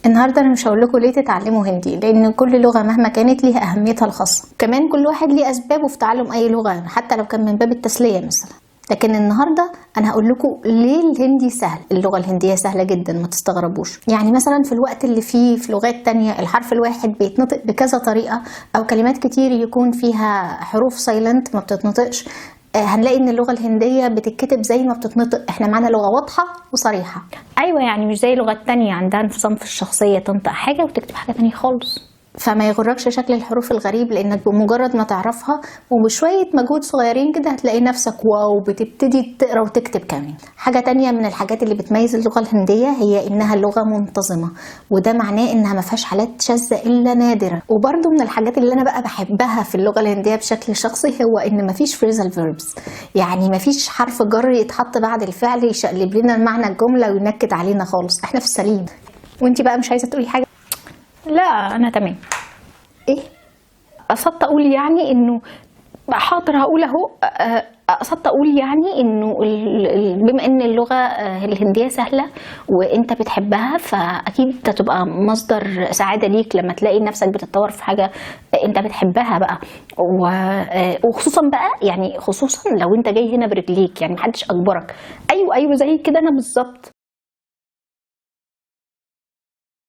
النهارده انا مش هقول لكم ليه تتعلموا هندي، لان كل لغة مهما كانت ليها اهميتها الخاصة. كمان كل واحد ليه اسبابه في تعلم اي لغة، حتى لو كان من باب التسلية مثلا. لكن النهارده انا هقول لكم ليه الهندي سهل. اللغة الهندية سهلة جدا، ما تستغربوش. يعني مثلا في الوقت اللي فيه في لغات تانية الحرف الواحد بيتنطق بكذا طريقه، او كلمات كتير يكون فيها حروف silent ما بتتنطقش، هنلاقي ان اللغة الهندية بتتكتب زي ما بتتنطق. احنا معانا لغة واضحة وصريحة. ايوه، يعني مش زي لغات تانية عندها انفصام في الشخصيه، تنطق حاجة وتكتب حاجة تانية خالص. فما يغركش شكل الحروف الغريب، لانك بمجرد ما تعرفها وبشوية مجهود صغيرين كده هتلاقي نفسك wow، بتبتدي تقرا وتكتب كمان. حاجة تانية من الحاجات اللي بتميز اللغة الهندية هي انها لغة منتظمة، وده معناه انها ما فيهاش حالات شاذة الا نادرا. وبرده من الحاجات اللي انا بقى بحبها في اللغة الهندية بشكل شخصي هو ان ما فيش phrasal verbs، يعني ما فيش حرف جر يتحط بعد الفعل يشقلب لنا معنى الجملة وينكد علينا خالص. احنا في السليم. وانتي بقى مش عايزة تقولي حاجة؟ لا، انا تمام. ايه؟ قصدت اقول يعني انه، حاضر هقول اهو، قصدت اقول يعني انه بما ان اللغة الهندية سهلة وانت بتحبها، فاكيد هتبقى مصدر سعادة ليك لما تلاقي نفسك بتتطور في حاجة انت بتحبها بقى، وخصوصا بقى يعني خصوصا لو انت جاي هنا برجليك، يعني محدش اجبرك. ايوه، زي كده انا بالظبط.